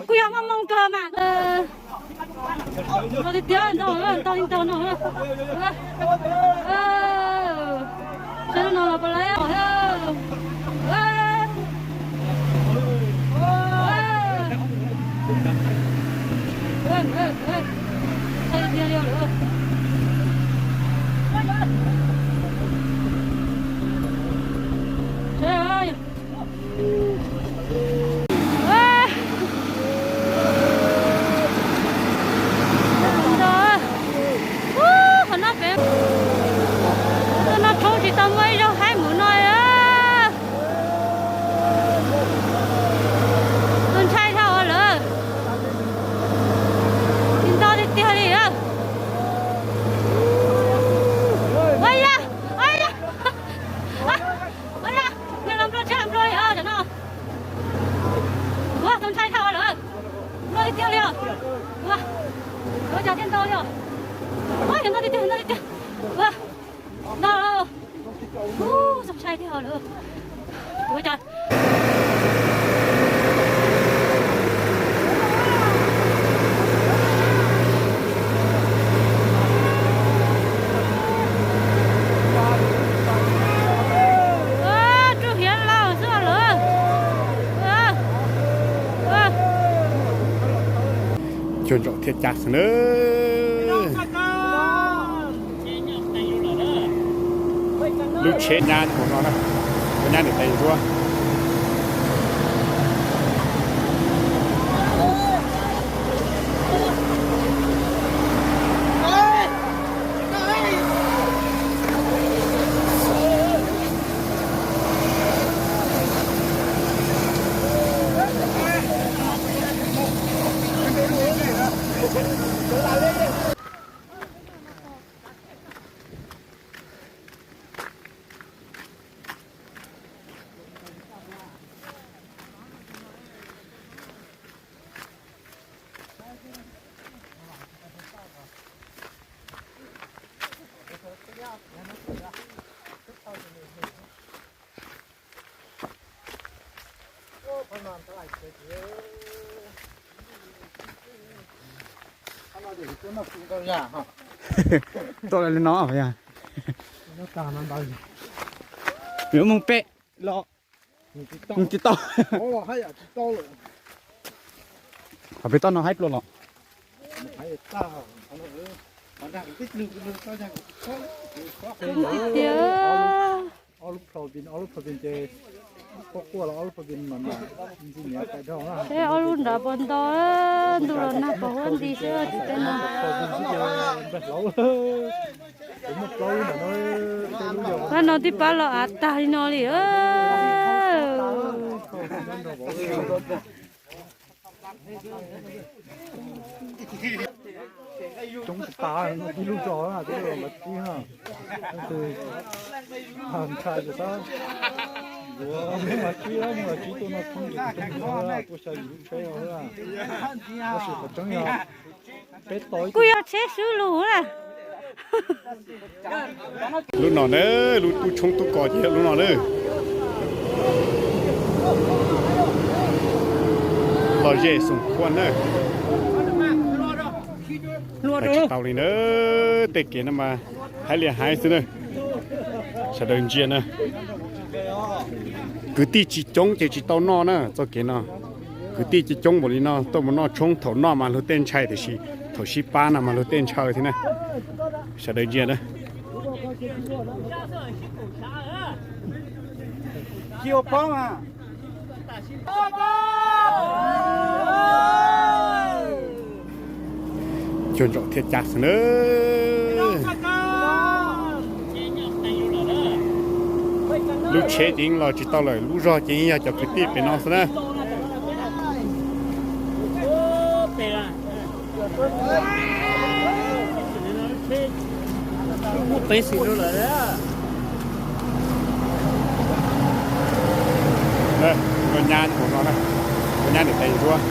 Kuj yog muaj moo kawg mas. Nrau tiag tiag, nrau, nrau li nrau no. Saib no los puas laib. Saib tiag li lawm. Qhov no pem, no tshoob tsis tau muaj ib zaug haib mus no. Tus ntshai dhau lawm. Tsis nto tiag tiag li. Ua ya, ua ya, ua ya, nws los nplua tsheb los nplua li os cov no. Ua tus ntshai dhau lawm. Nto tiag tiag li os. Ua, ua cas thiaj nto li os. Ua, nto tiag tiag, nto tiag tiag. Ua, nto. Ua, tus ntshai tiag lawm. Ua cas Rub hiav laus xwb lawm. Cuag ntsaum thiaj cas xwb na. Lub tsheb nyab npaum no na, nyab niam tais ntsuab. Tuaj li no, yuav mus pem los tsis tau. Qhov pem toj no haib pluas los. Tiag. Seb ob lub nrad puas nto, ntuj los nag pos huab nti xwb tsis peb no. Pab no tib pab los av tag li no li. Coob tas tib lub zos na, tib lub zos Maiv Tsib na. Ntshai ces tab yuav Maiv Tsib, Maiv Tsib tuaj no tshoob ces coob no, tuaj xya yim lub tsheb no. Tab sis qhov tseeb yog peb tau kuj yog tsheb swb lus na. Lub no na, lub tub tshoob tub kos ces yog lub no na. Los ze xoom khuaj na. Tsis tau li na, tej kev no mas haib li haib xwb na. Sawv daws ntsia na. Kwv tij tsis coob ces tsis tau noj na txoj kev no. Kwv tij coob coob npaum li no tuaj mus noj tshoob, thaum noj mas luag tej ntshai tiam sis thaum sib pab no mas luag tej ntshaw thiab na. Sawv daws ntsia na. Cuag ntsaum thiaj cas xwb na. Lub tsheb ces yeej los tsis tau lawm, lub zog ces yeej yog cov kwv tij pem no xwb na. Ua nyab tus no na, ua nyab niam tais ntsuab.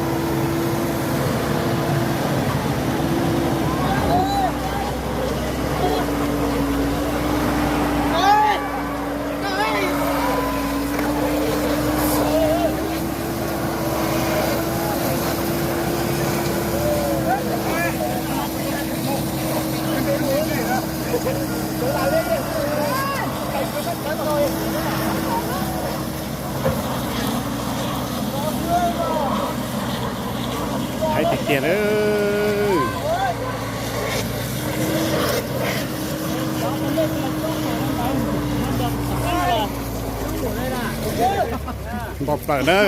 Tiag lawm. Npau plaws na.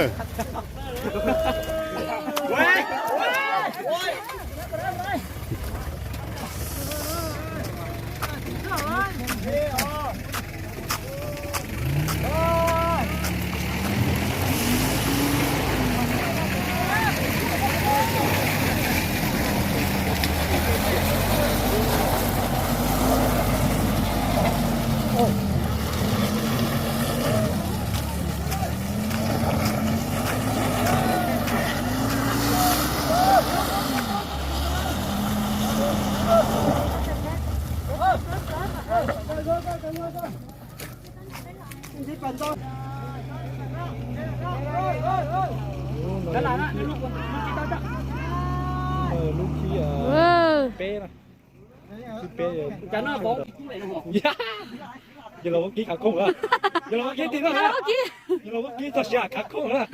Lub khib peb na. Khib peb. Yog los ua kib khav koob lawm. Yog los ua kib tim no. Yog los ua kib txog siav khav koob lawm.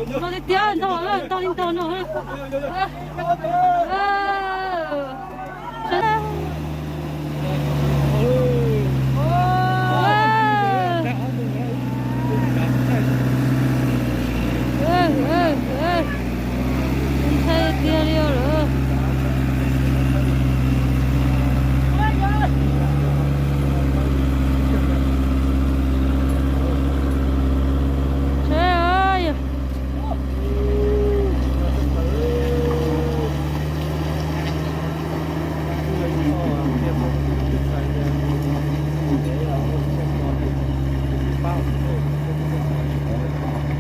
Ntau tiag tiag, ntau, ntau li ntau no. Ntshai tiag li lawm.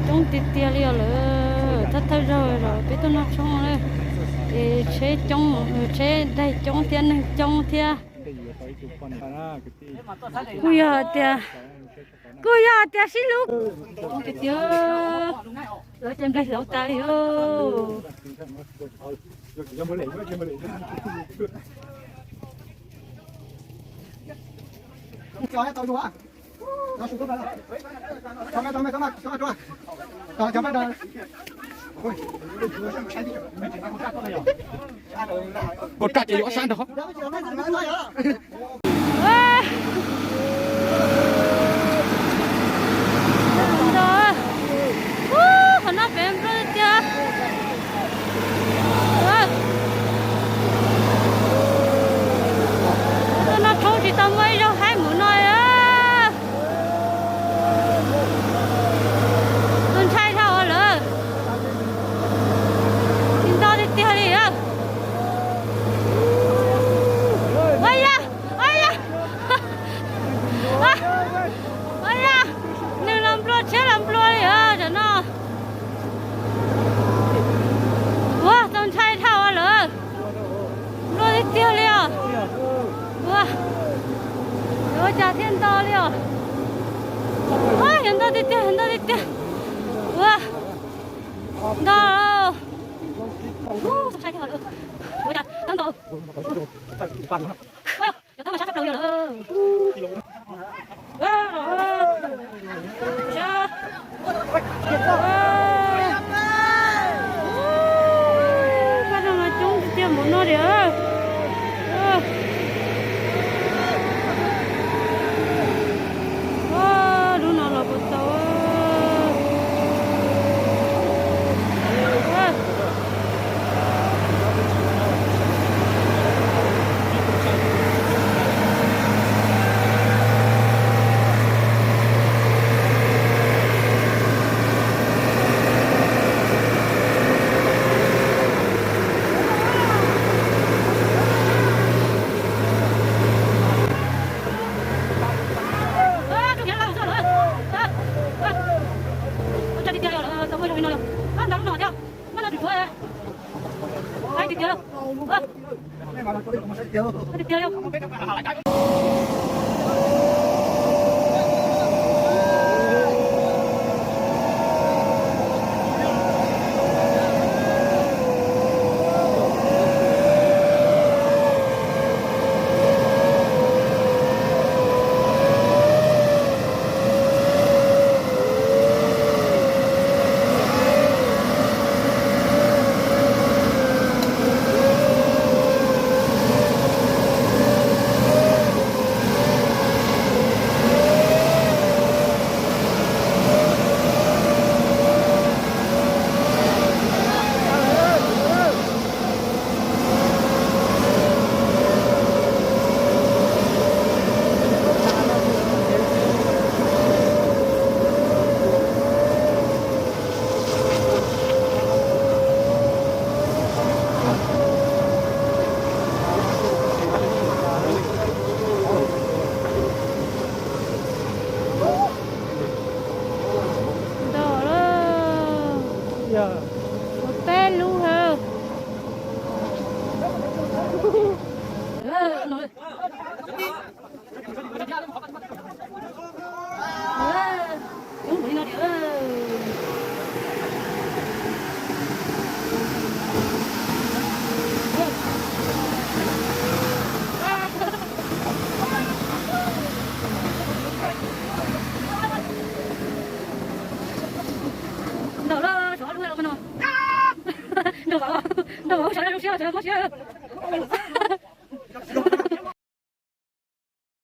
Coob tiag tiag li os lawm, thawj thawj zaug los peb tuaj noj tshoob na. Es tsheb coob, tsheb daig coob thiab neeg coob thiab. Kuj yog tias, kuj yog tias sib hlub. Coob tiag tiag, lawv cov nplaig hlauv tas li os. Ua raj ces yuav ob sab nrog. Ntau. Ub, qhov no pem nplooj tiag. Tuaj noj tshoob tsis tau muaj ib zaug haib mus no. Tus ntshai dhau lawm. Tsis nto tiag tiag li. Ua ya, ua ya, ua ya, nws los nplua tsheb los nplua li os tam no. Ua txaus ntshai dhau lawm. Nplua tiag tiag li os. Ua, ua cas thiaj nto li os. Ua, yog nto tiag tiag, yog nto tiag tiag. Ua, nto. Ua, txaus ntshai dhau lawm. Ua cas nto. Cov thab mas sab tshaj plaws li lawm. Pab no mas coob tiag tiag npaum no li. Lub no los puas tau. Peb lub hawm. Ntaus lawm, sov lub no. Ntaus vauv, ntaus vauv sov zoo siab, sov zoo siab.